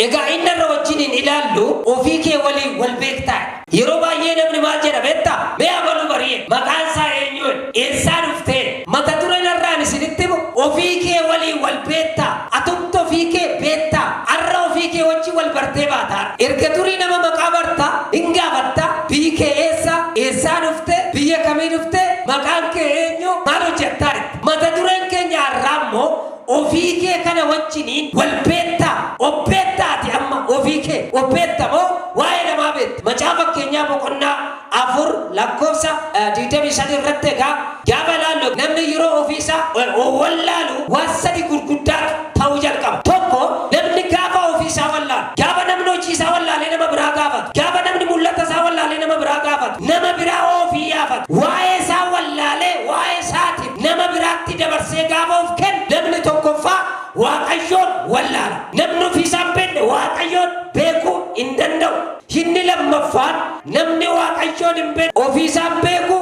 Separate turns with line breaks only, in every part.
Egaa inni irra wajjiniin ilaallu ofii kee waliin wal beektaa. Yeroo baay'ee namni maal jedha beektaa? Mee abaluu bari'e maqaan isaa eenyuun? Eessaa dhuftee? Mata dureen irraan isinitti himu ofii kee waliin wal beektaa? Atumti ofii kee beektaa? Har'a ofii kee wajjin wal bartee baataa? Erga durii nama maqaa bartaa hin gaafattaa? Biyyi kee eessa? Eessaa dhufte? Biyya kamii dhufte? Maqaan kee eenyu? Maal hojjettaa? Mata dureen keenya har'aa immoo ofii kee kana wajjiniin wal beektaa? Of beektaati amma ofii kee of beekta moo waa'ee namaa beekta? Macaafa fakkeenyaa boqonnaa 4 lakkoofsa 23 irratti egaa gaafa ilaallu namni yeroo ofiisaa wallaalu waan sadi gurguddaatu ta'uu jalqaba. Tokko, namni gaafa ofiisaa wallaalu, gaafa namni hojii isaa wallaalee nama biraa gaafatu, gaafa namni mul'ata isaa wallaalee nama biraa gaafatu, nama biraa ofii yaafatu, waa'ee isaa wallaalee waa'ee isaatiif nama biraatti dabarsee gaafa of kennu, namni tokkoffaa Waaqayyoon wallaala. Namni ofiisaa hin beekne Waaqayyoon beekuu hin danda'u. Inni lammaffaan, namni Waaqayyoon hin beekne ofiisaa hin beeku,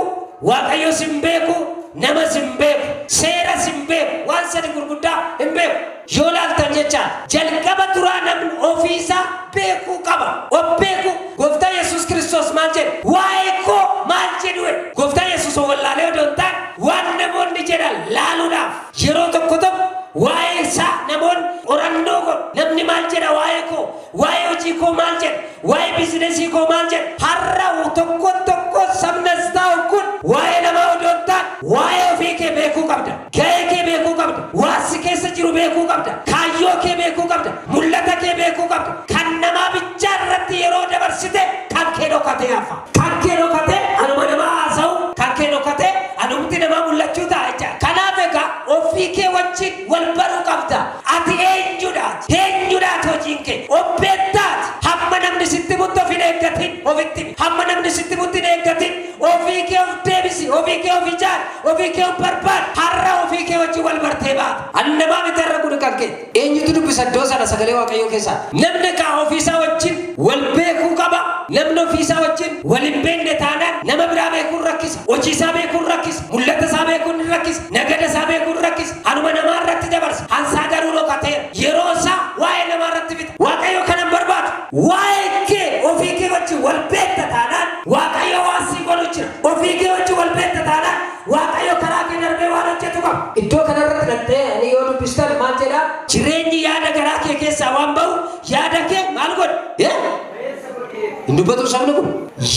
Waaqayyos hin beeku, namas hin beeku, seeras hin beeku, waan sadi gurguddaa hin beeku. Yoo laaltan jecha jalqaba duraa namni ofiisaa beekuu qaba. Of beeku. Gooftaa Yesuus Kiristoos maal jedhe? Waa'ee koo maal jedhu? Gooftaa Yesuus wallaalee odoo hin taane waan namoonni jedhan laaluudhaaf yeroo tokko tokko waa'ee isaa namoonni qorannoo godhu. Namni maal jedha waa'ee koo? Waa'ee hojii koo maal jedha? Waa'ee biizinesii koo maal jedha? Har'a tokko tokko sabnas taa'u kun waa'ee namaa odoo hin taane waa'ee ofii kee beekuu qabda. Ga'ee kee beekuu qabda. Waan si keessa jiru beekuu qabda. Kaayyoo kee beekuu qabda. Mul'ata kee beekuu qabda. Kan namaa bichaa irratti yeroo dabarsite kan kee dhokatee hafa. Kan kee dhokatee anuma namaa haasa'u, kan kee dhokatee anumti namaa mul'achuu ta'a jecha. Kanaaf egaa ofii kee wajjin wal baruu qabda. Ati eenyudhaati? Eenyudhaati hojiin kee? Of beektaati? Hamma namni sitti mutti of hin eeggatin, ofitti himi. Hamma namni sitti mutti hin eeggatin, ofii kee of deebisi, ofii kee of ijaari, ofii kee of barbaadi. Har'a ofii kee wajjin wal bartee baata. Ani namaa miti, har'a kun kan kee. Eenyutu dubbisa iddoo sana sagalee Waaqayyoo keessaa? Namni kaa ofiisaa wajjin wal beekuu qaba. Namni ofiisaa wajjin wal hin beekne taanaan nama biraa beekuun rakkisa. Hojii isaa beekuun rakkisa. Mul'ata isaa beekuun ni rakkisa. Nagada isaa beekuun rakkisa. Anuma namaa irratti dabarsa. Hansaa garuu dhokateera. Yeroo isaa waa'ee namaa irratti fixa. Waaqayyo kana hin barbaadu. Waa'ee kee ofii kee wajjin wal beekta taanaan Waaqayyo waan sii godhu jira. Ofii kee wajjin wal beekta taanaan Waaqayyo karaa kee darbee waan hojjetu qaba. Iddoo kanarratti dhattee ani yoo dubbistan maal jedhaa? Jireenyi yaada garaa kee keessaa waan ba'u yaada kee maal godhi? Hin dubbatu sabni kun.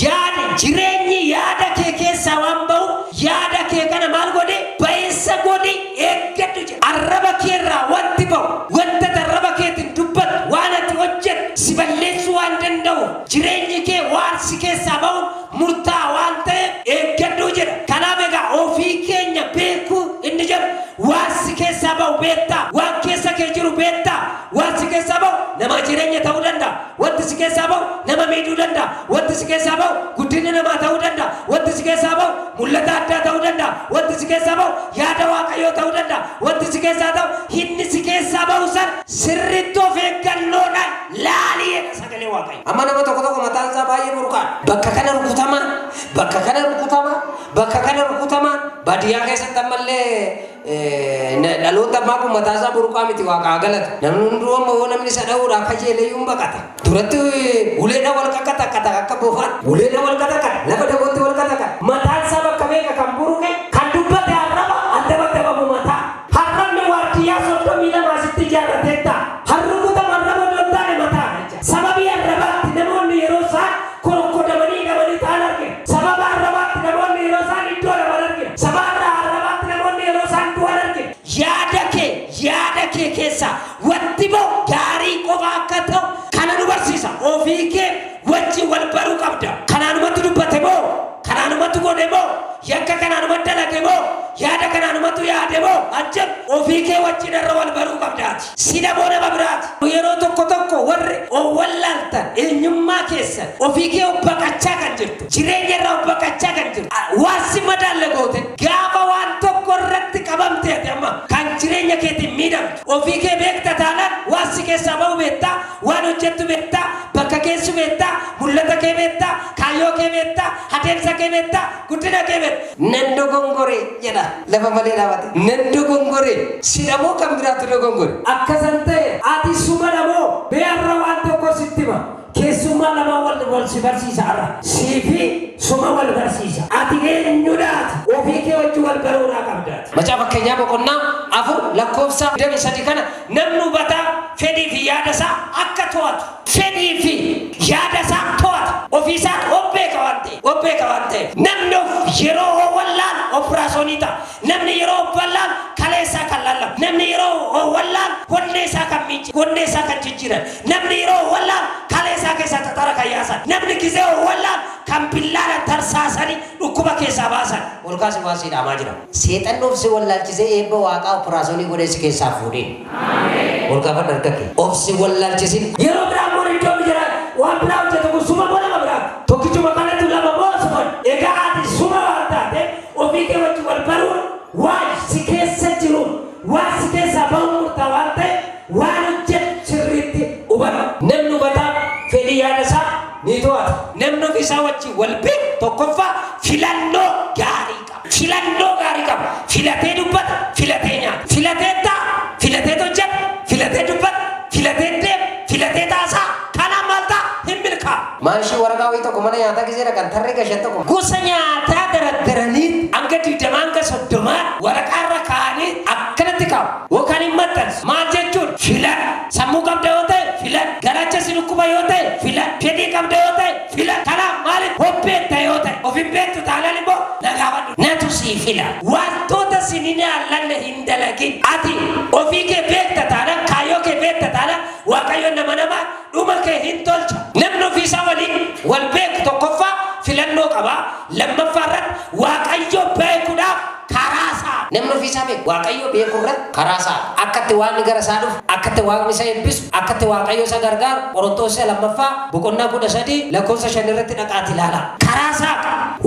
Yaada jireenyi yaada kee keessaa waan ba'u yaada kee kana maal godhi? Ba'eessa godhi, eeggadhu jedha. Arraba keerraa wanti ba'u, wanta arraba keetiin dubbattu, waan ati hojjettu si balleessuu waan danda'u, jireenyi kee waan si keessaa ba'u murtaa'a waan ta'eef eeggadhu jedha. Kanaaf egaa ofii keenya beekuu inni jedhu, waan si keessaa ba'u beektaa? Waan keessa kee jiru beektaa? Waan si keessaa ba'u nama jireenya ta'uu danda'a. Wanti si keessaa ba'u nama miidhuu danda'a. Wanti si keessaa ba'u guddina namaa ta'uu danda'a. Wanti si keessaa ba'u mul'ata addaa ta'uu danda'a. Wanti si keessaa ba'u yaada Waaqayyoo ta'uu danda'a. Wanti si keessaa ta'u inni si keessaa ba'u sana sirriitti of eeggannoodhaan laalii jedha sagalee Waaqayyoo. Amma nama tokko tokko mataan isaa baay'ee burqaadha. Bakka kana rukutamaa, bakka kana rukutamaa, bakka kana rukutamaa. Baadiyyaa keessatti ammallee dhaloota ammaa kun mataa isaa burqaa miti, Waaqaa galatu. Namni hunduu amma yoo namni isa dha'uudhaaf kajeele iyyuu hin baqata. Duratti uleedhaan wal qaqaxaqata akka bofaatti. Uleedhaan wal qaqaxaqata, lafa dabootti wal qaqaxaqata. Mataan isaa bakka meeqa kan buruqe, kan dubbate arraba, adda baddabamu mataa. Arrabni waardiyyaa 32 asitti ijaarratee ta'a. Harrukutamu arraba odoo hin taane mataa jecha. Sababii arrabaatti namoonni yeroo isaan korokkodamanii hidhamanii ta'an argina. Sababa arrabaatti namoonni yeroo isaan iddoo dhaban argina. Sababa arrabaatti namoonni yeroo isaan du'an argina. Yaada kee keessaa wanti ba'u gaarii qofa akka ta'u kana nu barsiisa. Ofii kee wajjin wal baruu qabda. Kanaanumatti dubbate moo? Kanaanumatti godhe moo? Yakka kanaanumatti dalage moo? Yaada kanaanumatti yaade moo? An jedhu ofii kee wajjin irra wal baruu qabdaati. Si dhamoo nama biraati. Yeroo tokko tokko warri of wallaaltan eenyummaa keessan ofii kee of baqachaa kan jirtu, jireenya irraa of baqachaa kan jirtu, waan si madaalle goote gaafa waan tokko irratti qabamte ati amma kan jireenya keetiin miidhamtu ofii kee beekta taanaan waan si keessaa ba'u beektaa, waan hojjettu beektaa, bakka keessu beektaa, mul'ata kee beektaa, kaayyoo kee beektaa, adeemsa kee beektaa, guddina kee beektaa. Nan dogongore jedha lafa malee dhaabate. Nan dogongore sidhamoo kan biraatu dogongore. Akkasan ta'e ati suma dhamoo mee har'a waan tokko sitti hima. Keessummaa lamaan wal wal si barsiisa har'a. Sii fi suma wal barsiisa. Ati eenyudhaati? Ofii kee wajjin wal baruudhaa qabdaati. Macaafa fakkeenyaa boqonnaa 4 lakkoofsa 23 kana namni hubataa fedhii fi yaada isaa akka to'atu. Fedhii fi yaada isaa to'ata. Ofii isaa of beeka waan ta'eef. Of beeka waan ta'eef. Namni of yeroo of wallaalu operaasyoonii ta'a. Namni yeroo of wallaalu kalee isaa kan lallabu. Namni yeroo of wallaalu onnee isaa kan miici, onnee isaa kan jijjiiran. Namni yeroo of wallaalu kalee isaa keessaa xaxara kan yaasan. Namni gizee of wallaalu kan billaadhaan tarsaasanii dhukkuba keessaa baasan. Ol kaasi waan sii dhaamaa jira. Seexanni of si wallaalchisee eebba Waaqaa operaasyoonii godhee si keessaa fuudhin. Ol kaafadhu harka kee. Of si wallaalchisin. Yeroo biraa immoo iddoo mijaraa waan biraa hojjetu kun suma moo nama biraati? Tokkichuma kanatu lama moo suma? Egaa ati suma waan taateef ofii kee wajjin wal baruun waan si keessa jiruun waan si keessaa bahuun murtaa waan ta'eef waan hojjettu sirriitti hubadhu. Namni hubataan fedhii yaada isaa ni to'ata. Namni ofii isaa wajjin wal beeku tokkoffaa filannoo gaarii qaba. Filannoo gaarii qaba. Filatee dubbata, filatee nyaata. Filatee ta'a, filatee hojjeta, filatee dubbata, filatee deema, filatee taasaa. Kanaaf maal ta'a? Hin milkaa'a. Maashii waraqaa wayii tokko mana nyaataa gisee dhaqan tarree gashan tokko gosa nyaataa daraddaranii hanga 20 hanga 30 waraqaa irra kaa'anii akkanatti kaa'u. Yookaan hin maxxansu. Maal jechuun? Filadhu. Sammuu qabda yoo ta'e filadhu. Garaacha si dhukkuba yoo ta'e filadhu. Fedhii qabda yoo ta'e filadhu. Kanaaf maaliif of beekta yoo ta'e of hin beektu taanaan immoo na gaafadhu. Natu sii fila. Wantoota sin hin ilaallanne hin dalagin. Ati ofii kee beekta taanaan, kaayyoo kee beekta taanaan Waaqayyo nama namaa dhuma kee hin tolcha. Namni ofii isaa waliin wal beeku tokkoffaa filannoo qaba. Lammaffaa irratti Waaqayyo beekuudhaaf karaa isaa. Namni ofii isaa beeku Waaqayyo beekuu irratti karaa isaa akka itti Waaqni gara isaa dhufu, akka itti Waaqni isa eebbisu, akka itti Waaqayyo isa gargaaru Qorontoos isa lammaffaa boqonnaa 13 lakkoofsa 5 irratti dhaqaati ilaalaa. Karaa isaa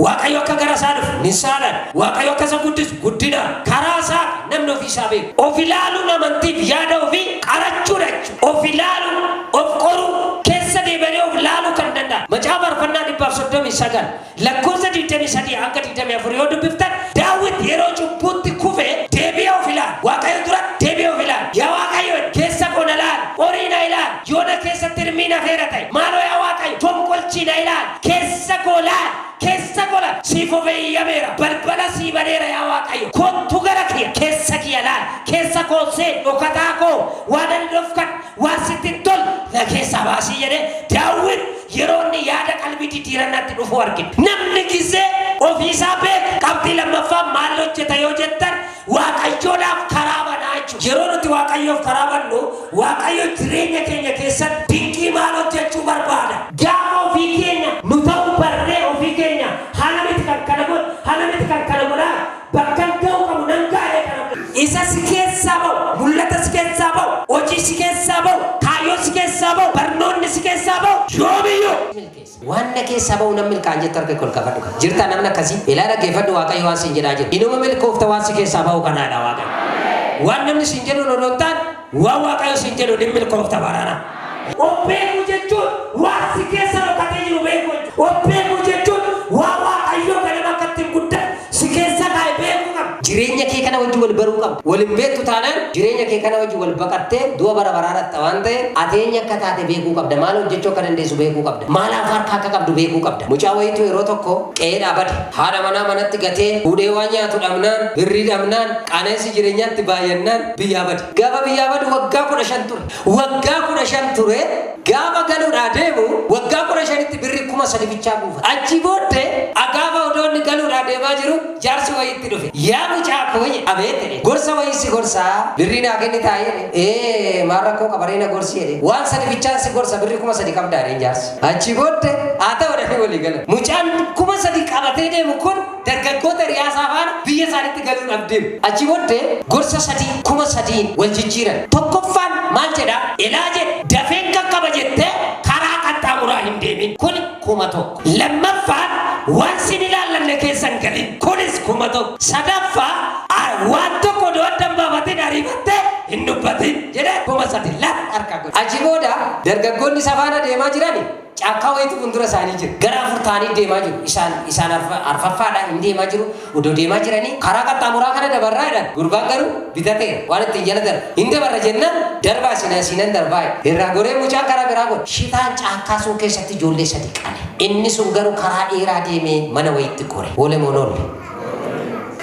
Waaqayyo akka gara isaa dhufu ni saalan. Waaqayyo akka isa guddisu guddinaan. Karaa isaa namni ofii isaa beeku. Of ilaaluun amantiif yaada ofii qarachuudha jechuudha. Of ilaaluu, of qoruu, keessa deebi'anii of ilaaluu kan danda'an. Macaafa Faarfannaa 139 lakkoofsa 23 hanga 24 yoo dubbiftan Daawit yeroo cubbuutti kufe deebi'ee of ilaala. Waaqayyo duratti deebi'ee of ilaala. Yaa Waaqayyo keessa koo na ilaali, qorii na ilaali, yoo na keessatti hirmiin hafeera ta'e maaloo yaa Waaqayyo fonqolchii na ilaali, keessa koo laali. Keessa koo laali. Siif of eeyyameera, balbala sii baneera yaa Waaqayyo. Kottu gara kiyya, keessa kiyya laali, keessa koo seeni, dhokataa koo, waan ani dhofkadhe, waan sitti hin tolle na keessaa baasii jedhee Daawit yeroo inni yaada qalbii diddiirannaatti dhufu argina. Namni gizee ofiisaa beeku qabxii lammaffaa maal hojjeta yoo jettan Waaqayyoodhaaf karaa banaa jechuudha. Yeroo nuti Waaqayyoof karaa bannu Waaqayyo jireenya keenya keessatti dinqii maal hojjechuu barbaada? Gaafa ofii keenya nu ta'uu barree ofii keenya hana miti kan kana godhu, hana miti kan kana godhaa bakkan ga'uu qabu nan ga'a kana Isa si keessaa ba'u, mul'ata si keessaa ba'u, hojii si keessaa ba'u, kaayyoo si keessaa ba'u, barnoonni si keessaa ba'u yoomiyyuu. Waan na keessaa ba'u nan milkaa'an jettu harka kee ol kaafadhu kaa. Jirtaa namni akkasii? Ilaa dhaggeeffadhu Waaqayyo waan siin jedhaa jiru. Inuma milkoofta waan si keessaa ba'u kanaadha Waaqayyo. Waan namni siin jedhuun odoo hin taane waan Waaqayyo siin jedhuun hin milkoofta barana. Of beekuu jechuun waan si keessa dhokatee jiru beekuu jechuudha. Of beekuu jechuun waan Waaqayyo ganama akka ittiin guddatu si keessa kaa'e beekuu qabda. Jireenya kee kana wajjin wal baruu qabda. Wal hin beektu taanaan jireenya kee kana wajjin wal baqattee du'a bara baraa dhaqxa waan ta'eef ati eenyu akka taate beekuu qabda. Maal hojjechuu akka dandeessu beekuu qabda. Maal harkaa akka qabdu beekuu qabda. Mucaa wayiitu yeroo tokko qe'eedhaa bade. Haadha manaa manatti gatee fuudhee waan nyaatu dhabnaan, birrii dhabnaan, qaala'insi jireenyaatti baay'annaan biyyaa bade. Gaafa biyyaa badu waggaa 15 ture. Waggaa 15 ture gaafa galuudhaa deemu waggaa 15tti birrii 3000 bichaa buufate. Achii booddee gaafa odoo inni galuudhaa deemaa jiru jaarsi wayii itti dhufe. Yaa mucaa koo jedhe. Abeet jedhe. Gorsa wayii si gorsaa birrii naa kenni taa'ii jedhe. Ee maal rakkoo qaba ree na gorsi jedhe. Waan sadi bichaan si gorsa birrii 3000 qabdaa jedheen jaarsi. Achii booddee haa ta'u jedhanii walii galan. Mucaan 3000 qabatee deemu kun dargaggoota hiriyaa isaa faana biyya isaaniitti galuudhaaf deemu. Achii booddee gorsa sadii 3000n wal jijjiiran. Tokkoffaan maal jedha? Elaa jedhe dafeen qaqqaba jettee karaa qaxxaamuraa hin deemin. Kun 1000. Lammaffaan waan sin ilaallanne keessa hin galin. Kunis 1000. Sadaffaa waan tokko odoo adda hin baafatin ariifattee hin dubbatin jedhee 3000 laata harkaa godhe. Dargaggoonni isa faana deemaa jirani caakkaa wayiitu fuuldura isaanii jira. Gara 4 ta'anii deemaa jiru. Isaan arfaffaadhaan hin deemaa jiru. Odoo deemaa jiranii karaa qaxxaamuraa kana dabarraa jedhan. Gurbaan garuu bitateera. Waan ittiin jala darbu. Hin dabarra jennaan darbaa sinan darbaa jedhe. Irraa goree mucaan karaa biraa godhe. Shitaan caakkaa sun keessatti ijoollee 3 qale. Inni sun garuu karaa dheeraa deemee mana wayiitti gore. Oole moo hin oolle?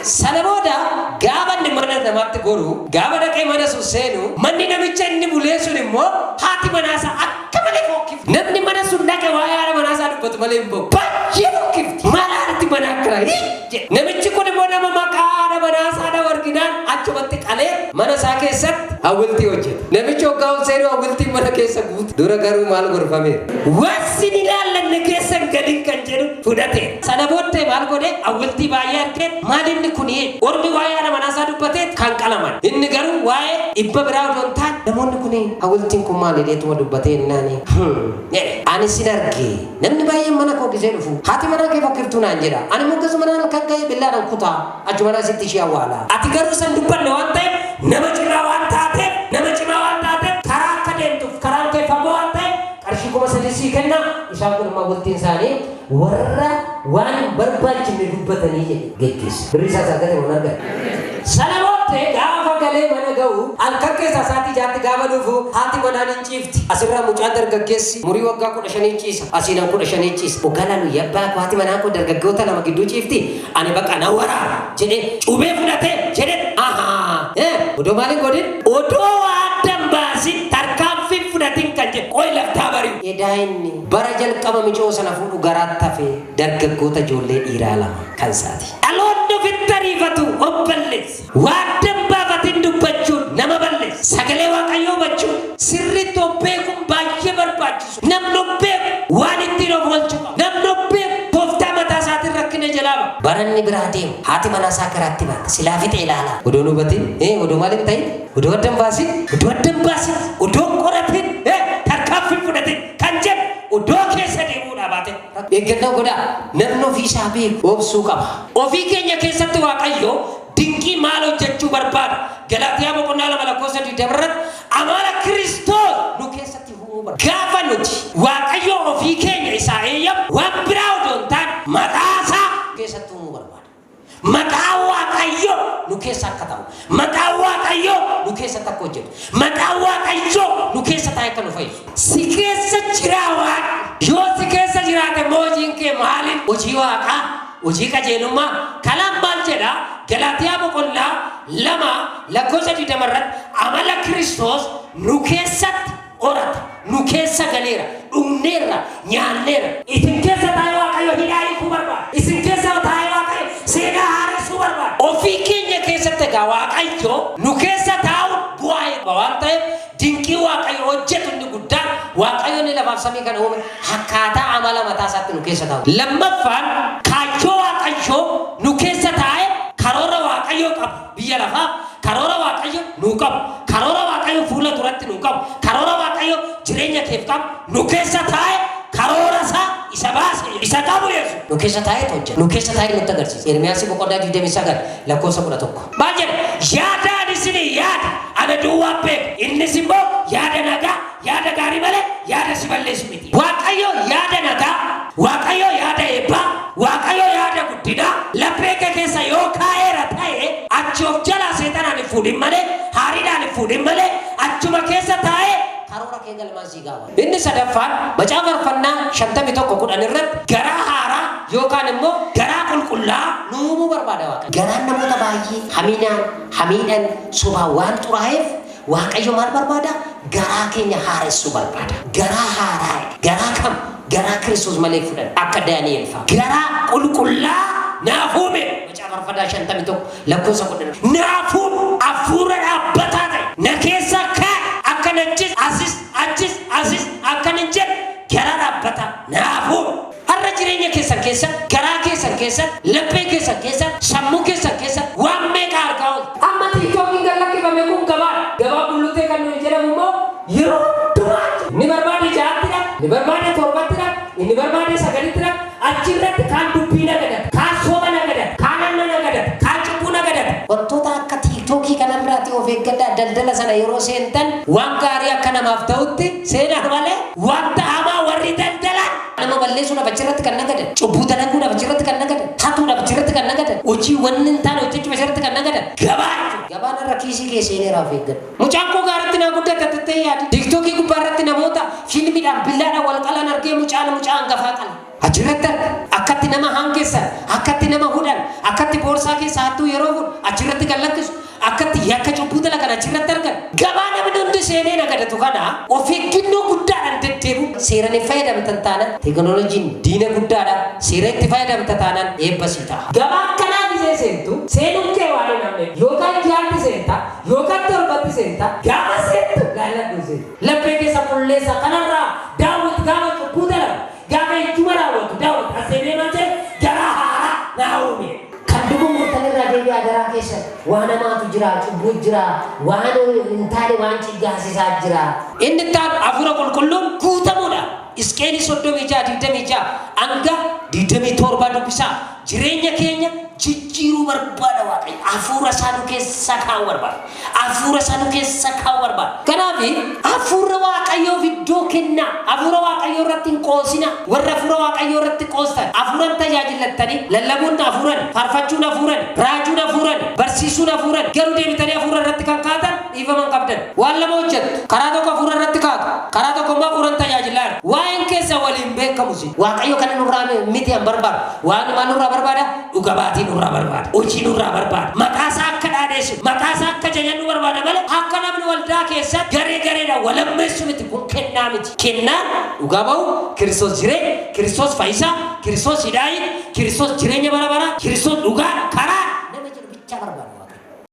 Sana booda gaafa inni mana namaatti goru, gaafa dhaqee mana sun seenu, manni namicha inni bulee sun immoo haati manaasaa akka malee fokkifti. Namni mana sun dhaqe waa'ee haadha manaasaa dubbatu malee hin ba'u. Baay'ee fokkifti. Maal haadhatti mana akkana jedhe. Namichi kun immoo nama maqaa haadha manaasaa dhawu arginaan achumatti qalee mana isaa keessatti hawwiltii hojjeta. Namichi hoggaa ol seenu hawwiltiin mana keessa guute. Dura garuu maal gorfameera? Waan sin ilaallanne keessa hin galin kan jedhu fudhate. Sana booddee maal godhe? Hawwiltii baay'ee argee maal inni kun ormi waa'ee haadha manaasaa dubbatee kan qalaman. Inni garuu waa'ee dhibba biraa odoo hin taane namoonni kun hawwiltiin kun maal jedheetuma dubbatee innaani. Ani sin arge namni baay'een mana koo gisee dhufu haati manaa kee fokkiftuu naan jedha. Ani immoo akkasuma naan kan ga'e billaadhaan kutaa achuma naa sitti ishee awwaala. Ati garuu san dubbanne waan ta'eef nama cimaa waan taateef karaa akka deemtuuf karaan kee fagoo waan ta'eef qarshii 3000 sii kenna. Isaan kun immoo bultiin isaanii warra waan hin barbaachifne dubbatanii jedhe geggeessa. Birri isaas argate moo hin argate? Sana booddee gaafa galee mana ga'u halkan keessaa sa'aatii 6tti gaafa dhufu haati manaan hin ciifti. Asirraa mucaa dargaggeessi umurii waggaa 15 ciisa. Asiin 15 ciisa. Hoggaa laalu yabbaa koo haati manaa koo dargaggoota lama gidduu ciifti. Ani baqa na waraana jedhee cuubee fudhatee jedhee ahaa. Odoo maal hin godhin? Odoo adda hin baasin tarkaanfii fudhatin kan jedhu qoy laftaa bari'u. Edaa inni bara jalqaba micoo sana fuudhu garaatti hafe dargaggoota ijoollee dhiiraa lama kan isaati. Dhaloonni ofitti ariifatu of balleessa. Waan adda hin baafatin dubbachuun nama balleessa. Sagalee Waaqayyoo hubachuun sirriitti of beekuun baay'ee barbaachisu. Namni of beeku waan ittiin of oolchu qaba. Namni of beeku tooftaa mataa isaatiin rakkina jalaa ba'a. Baranni biraa deemu haati manaa isaa karaatti baate silaa fixee ilaalaa. Odoo hin hubatin, odoo maal hin ta'in, odoo adda hin baasin, odoo hin qoratin, tarkaanfii hin fudhatin kan jedhu odoo keessa deemuudhaa baate. Eeggannoo godhaa. Namni ofii isaa beeku obsuu qaba. Ofii keenya keessatti Waaqayyo dinqii maal hojjechuu barbaada? Galaatiyaa boqonnaa 2 lakkoofsa 20 irratti amala Kiristoos nu keessatti uumuu barbaada. Gaafa nuti Waaqayyo ofii keenya isaa eeyyamu waan biraa odoo hin taane maqaa isaa keessatti uumuu barbaada. Maqaa Waaqayyo nu keessa akka ta'u, maqaa Waaqayyo nu keessatti akka hojjetu, maqaa Waaqayyo nu keessa taa'ee akka nu fayyisu. Si keessa jiraa Waaqni. Yoo si keessa jiraate immoo hojiin kee maali? Hojii Waaqaa, hojii qajeelummaa. Kanaaf maal jedha? Galaatiyaa boqonnaa 2 lakkoofsa 20 irratti amala Kiristoos nu keessatti horata. Nu keessa galeera, dhugneerra, nyaanneerra. Isin keessa taa'ee Waaqayyo hidhaa hiikuu barbaada. Isin keessa taa'ee Waaqayyo seenaa haaressuu barbaada. Ofii keenya keessatti egaa Waaqayyo nu keessa taa'uun bu'aa eebba waan ta'eef dinqii Waaqayyo hojjetu inni guddaan Waaqayyo inni lafaaf samii kana uume akkaataa amala mataa isaatti nu keessa taa'u. Lammaffaan kaayyoo Waaqayyo nu keessa taa'ee karoora Waaqayyo qabu biyya lafaa, karoora Waaqayyo nuu qabu, karoora Waaqayyo fuula duratti nuu qabu, karoora Waaqayyo jireenya keef qabu nu keessa taa'e karoora isaa isa baase isa qabu Yesuus. Nu keessa taa'ee hojjeta. Nu keessa taa'ee nutti agarsiisa. Ermiyaas boqonnaa 29 lakkoofsa 11. Maal jedha? Yaadaan isinii yaada ana duwwaan beeku. Innis immoo yaada nagaa, yaada gaarii malee yaada si balleessu miti. Waaqayyo yaada nagaa, Waaqayyo yaada eebbaa, Waaqayyo yaada guddinaa laphee kee keessa yoo kaa'eera ta'e achi of jalaa seexanaan hin fuudhin malee, haariidhaan hin fuudhin malee achuma keessa taa'ee karoora kee galmaan sii ga'a. Inni sadaffaan macaafa faarfannaa 51:10 irratti garaa haaraa yookaan immoo garaa qulqullaa nu uumuu barbaada Waaqayyo. Garaan namoota baay'ee haminaan, hamiidhaan, sobaan waan xuraa'eef Waaqayyo maal barbaada? Garaa keenya haaressuu barbaada. Garaa haaraa, garaa kam? Garaa Kiristoos malee fudhan akka Daani'el fa'a. Garaa qulqullaa naaf uume. Macaafa faarfannaa 51 lakkoofsa 10. Naaf uume hafuura dhaabbataa ta'e na keessa kaa'e akka nachis asis achis asis akkan hin jedhe garaa dhaabbataa naaf uume. Har'a jireenya keessan keessa, garaa keessan keessa, laphee keessan keessa, sammuu keessan keessa waan meeqa argaa ooltu. Amma TikTokiin gad lakkifame kun gabaadha. Gabaa bullutee kan nuyi jedhamu immoo yeroo hundumaa jechuudha. Inni barbaade 6ttidha, inni barbaade 7ttidha, inni barbaade 9ttidha. Achirratti kaan dubbii nagadata, kaan soba nagadata, kaan hanna nagadata, kaan cubbuu nagadata. Wantoota akka TikTokii kanarraati of Of eeggadhaa. Daldala sana yeroo seentan waan gaarii akka namaaf ta'utti seenaa malee wanta hamaa warri daldalan nama balleessuudhaaf achirratti kan nagadan, cubbuu dalaguudhaaf achirratti kan nagadan, hatuudhaaf achirratti kan nagadan, hojii wanni hin taane hojjechuuf achirratti kan nagadan gabaa jechuudha. Gabaan irra kiisii kee seeneera, of eeggadhu. Mucaan koo gaaritti naa guddata jettee yaadi. TikTokii gubbaa irratti namoota fiilmiidhaan billaadhaan wal qalan argee mucaan mucaa hangafaa qala. Achirratti arga. Akkatti nama hangeessan, akkatti nama hudhan, akkatti boorsaa keessa hattuu yeroo fudhu achirratti kan lakkisu, akkatti yakka cubbuu dalagan achirratti argan. Gabaa namni hundi seenee nagadatu kana of eeggannoo guddaadhaan deddeebi'u. Seeran hin fayyadamtan taanaan, teekinooloojiin diina guddaadha. Seera itti fayyadamta taanaan eebba sii ta'a. Gabaa akkanaa gisee seentu, seenuun kee waan hin hafne, yookaan ji'aatti seenta, yookaan torbatti seenta, gaafa seentu laalladhu seentu. Laphee keessa qulleessa. Kanarraa Daawwit gaafa cubbuu dalagu, gaafa ejjuma raawwatu, Daawwit as deebi'ee maal jedhe? "Garaa haaraa naa uume." Kan dugungurtan irraa deebi'aa garaa keessan. Waa namaatu jira, cubbuu jira, waan hin taane, waan ciggaasisaa jira. Inni itti aanu Hafuura Qulqulluun guutamuudha. Isqeenii 36:26 hanga 27 dubbisaa. Jireenya keenya jijjiiruu barbaada Waaqayyo. Hafuura isaa nu keessa kaa'uu barbaada. Hafuura isaa nu keessa kaa'uu barbaada. Kanaaf hafuura Waaqayyoof iddoo kennaa. Hafuura Waaqayyoo irratti hin qoosina. Warra hafuura Waaqayyoo irratti qoostan, hafuuran tajaajilattanii, lallabuun hafuuran, faarfachuun hafuuran, raajuun hafuuran, barsiisuun hafuuran, garuu deebitanii hafuura irratti kan kaatan dhiifama hin qabdan. Waan lama hojjettu. Karaa tokko hafuura irratti kaatu. Karaa tokko immoo hafuuran tajaajilaa jiru. Waa'een keessa waliin beekamu si. Waaqayyo kana nurraa miti an barbaadu. Waan maal nurraa barbaada? Dhuga baatii nurraa barbaada. Hojii nurraa barbaada. Maqaa isaa akka dhaadheessu, maqaa isaa akka jajannu barbaada malee akka namni waldaa keessatti garee gareedhaan walammeessu miti. Kun kennaa miti. Kennaan dhugaa bahu, Kiristoos jireenya, Kiristoos fayyisaa, Kiristoos hidaayi, Kiristoos jireenya bara baraa, Kiristoos dhugaa, karaa nama jedhu bichaa barbaada.